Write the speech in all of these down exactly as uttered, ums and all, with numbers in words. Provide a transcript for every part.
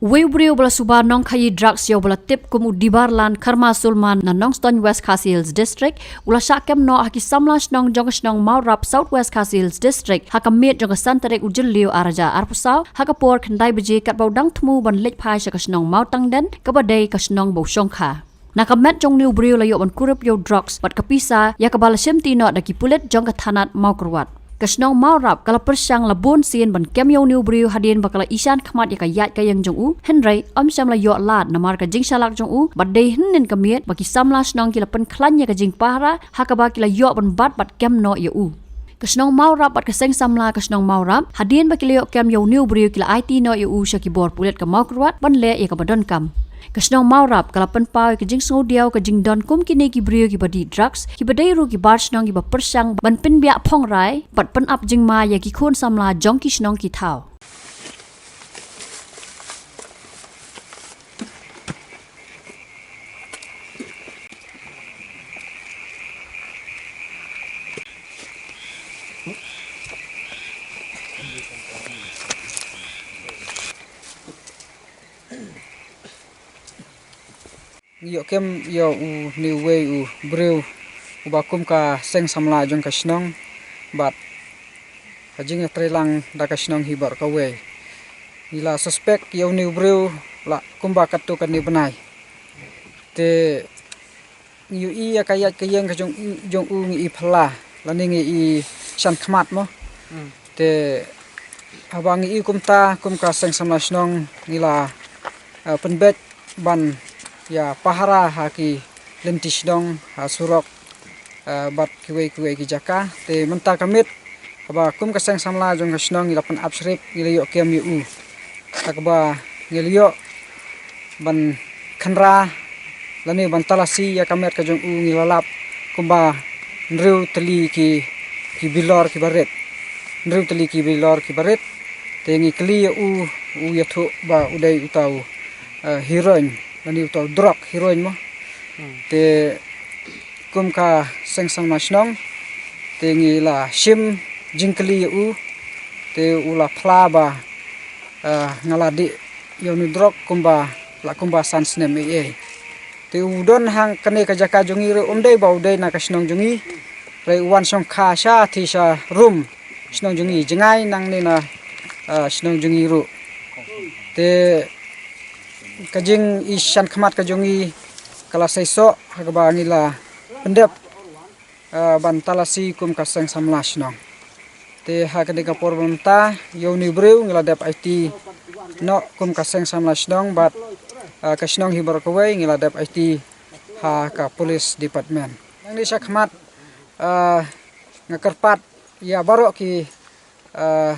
Uwei u briew ba la suba nongkhaïi drugs ïa uba la tip kum u Dibarlan Kharma Sulman na Nongstoiñ, West Khasi Hills District, u la shah kem noh ha ki samla shnong jong ka shnong Mawrap, South West Khasi Hills District, ha ka miet jong ka san tarik u Jylliew arhajar arphew saw, ha ka por khyndai baje, katba u dang thmu ban leit phai sha ka shnong Mawtangden, kaba dei ka shnong ba u shongkha. Na ka met jong une u briew la ïoh ban kurup ïa u drugs bad ka pisa, ïa kaba la shimti noh da ki pulit jong ka thanat Mawkyrwat. Ka shnong Mawrap ka la pyrshang la bun sien ban kem ïa une u briew hadien ba ka la ïashan khmat ïa ka ïaid ka ïeng jong u, hynrei ym shym la ïoh lad namar ka jingshalak jong u, bad dei hynnin ka miet ba ki samla shnong ki la pynkhlaiñ ïa ka jingpahara, ha kaba ki la ïoh ban bat bad kem noh ïa u. Ka shnong Mawrap bad ka seng samla ka shnong Mawrap, hadien ba ki la ïoh kem ïa une u briew, ki la aiti noh ïa u sha ki bor pulit ka Mawkyrwat ban leh ïa kaba donkam. Ka shnong Mawrap ka la pynpaw ïa ka jingsngewdiaw ka jingdon kum kine ki briew kiba dih drugs, kiba dei ruh ki bar shnong kiba pyrshang ban pynbiah phongrai bad pynap jingma ïa ki khun samla jong ki shnong ki thaw. Ngi ïoh kem ïa une uwei u briew uba kum ka seng samla jong ka shnong, bad ka jingïatreilang da ka shnong hi baroh kawei. Ngi la suspect ïa une u briew la kumba katto katne bnai. Te ngi ïohi ïa ka ïaid ka ïeng ka jong, jong u ngi i phylla, lane ngi i shan khmat mo. Hmm. Te haba ngi i kumta, kum ka seng samla shnong ngi la, eh, pynbeit ban ïa pahara ha ki lynti shnong, ha surok, eh, bad kiwei kiwei ki jaka. Te mynta ka miet, haba kum ka seng samla jong ka shnong ngi la pynap shrip, ngi la ïoh kem ïa u. Ha kaba ngi la ïoh ban khynra lane ban talasi ïa ka met ka jong u, ngi la lap kumba hynriew tylli ki, ki bilor kiba rit. Hynriew tylli ki bilor kiba rit. Te ngi kylli ïa u, u ïathuh ba u dei uta u, eh, heroin, lane uta u drok heroin mo. Hmm. Te kum ka seng samla shnong, te ngi la shim jingkylli ïa u, te u la phla ba, eh, nga la dih ïa une u drok kumba, la kumba san snem ei ei. Te u don hangkane ka jaka jong ngi ruh, um dei ba u dei na ka shnong jong ngi, hynrei u wan shongkha shathie sha rum shnong jong ngi, jngai nangne na, eh, shnong jong ngi ruh. Te ka jingishan khmat ka jong ngi ka la seisoh, ha kaba ngi la pyndep, eh, ban talasi kum ka seng samla shnong. Te ha kane ka por mynta, ïa une u briew ngi la dep aiti noh kum ka seng samla shnong bad, eh, ka shnong hi baroh kawei ngi la dep aiti ha ka police department. Nangne sha khmat, eh, nga kyrpad ïa baroh ki, eh,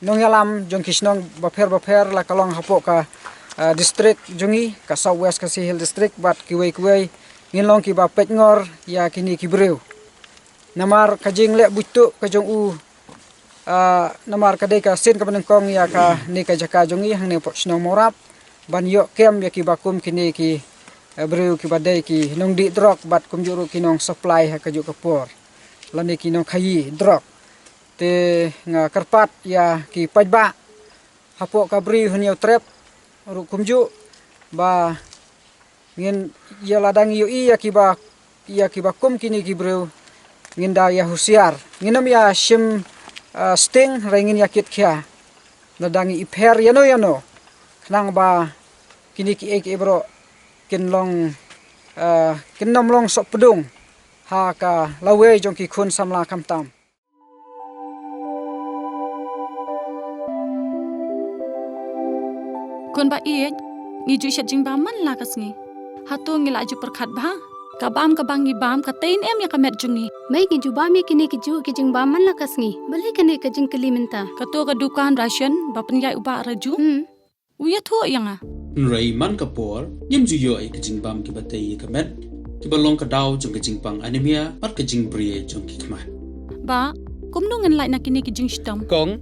nongïalam jong ki shnong bapher bapher, la ka long hapoh ka, ah, district jong ngi, ka South West Khasi Hills District, bad kiwei kiwei, ngin long kiba peit ngor ïa kine ki briew. Namar ka jingleh buit tuh ka jong u, ah, namar ka dei ka sien kaba nyngkong ïa kane ka jaka jong ngi hangne hapoh shnong Mawrap, ban ïoh kem ïa kiba kum kine ki, eh, briew kiba dei ki nongdih drok bad kumjuh ruh ki nongsupply ha kajuh ka por, lane ki nongkhaïi drok. Te nga kyrpad ïa ki paidbah hapoh ka Bri Hynñiewtrep ruh kumjuh, ba ngin ïa, lada ngi ïohi ïa kiba, ïa kiba kum kine ki briew, ngin da ïa husiar. Ngin ym ïa shim, ah, sting, hynrei ngin ïa kit khia. Lada ngi i pher ïano ïano, khnang ba kine kiei kiei baroh kin long, ah, kin ym long sohpdung ha ka lawei jong ki khun samla khamtam. Khun ba ïeit, ngi ju shet jingbam man la ka sngi. Hato ngi la ju pyrkhat bha? Ka bam kaba ngi bam ka tei ne em ïa ka met jong ngi? Mei, ngi ju bam ïa kine ki ju ki jingbam man la ka sngi. Balei kane ka jingkylli mynta? Kato ka dukan ration ba pynïaid u Bah Raju. Hmm. U ïathuh ïa nga. Hynrei man ka por, ngim ju ïoh ïa ki jingbam kiba tei ïa ka met, kiba long ka daw jong ka jingpang anemia bad ka jingbri jong ki khmat. Bah, kumno ngin lait na kine ki jingshitom? Kong,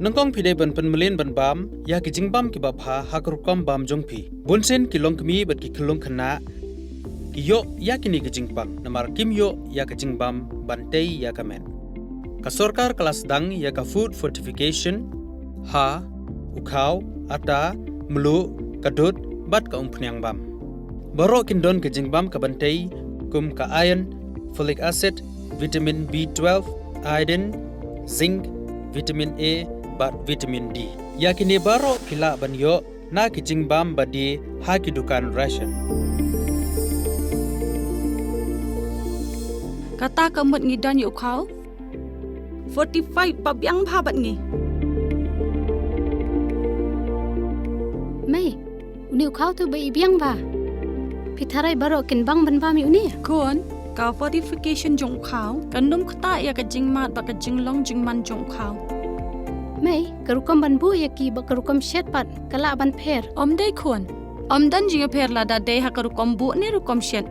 nyngkong phi dei ban pynmlien ban bam ïa ki jingbam kiba bha ha ka rukom bam jong phi. Bunsien ki longkmie bad ki khyllung khynnah ki ïoh ïa kine ki jingpang namar kim ïoh ïa ka jingbam ban tei ïa ka met. Ka sorkar ka la sdang ïa ka food fortification ha u khaw, ata mluh, ka dud, bad ka umphniang bam. Baroh kin don ka jingbam ka ban tei, kum ka iron, folic acid, vitamin B twelve, iodine, zinc, vitamin A, bad vitamin D. Ïa kine baroh phi lah ban ïoh na ki jingbam ba die ha ki dukan ration. Kata ka mut ngi don ïa u khaw fortified ba biang bha bad ngi. Mei, une u khaw te ba i biang bha. Phi tharai baroh kin bang ban bam ïa une? Khun, ka fortification jong u khaw kan ym ktah ïa ka jingmad bad ka jinglong jingman jong u khaw. Mei, ka rukom ban buh ïa ki bad ka rukom shet pat ka lah ban pher? Ym dei khun. Ym don jingpher lada dei ha ka rukom buh ne rukom shet.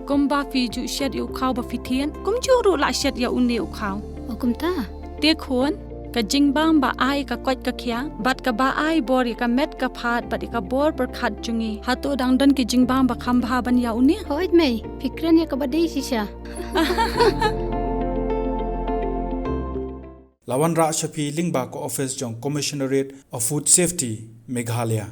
Kumba phi ju shet ïa u khaw ba phi thied, kumjuh ruh lah shet ïa une u khaw. O kumta. Te khun, ka jingbam ba ai ka koit ka khiah bad kaba ai bor ïa ka met ka phad bad ïa ka bor pyrkhat jong ngi. Hato dang don ki jingbam ba kham bha ban ïa une? Hooid mei, phi kren ïa kaba dei shisha. La wanrah sha phi lyngba ka office jong Commissionerate of Food Safety, Meghalaya.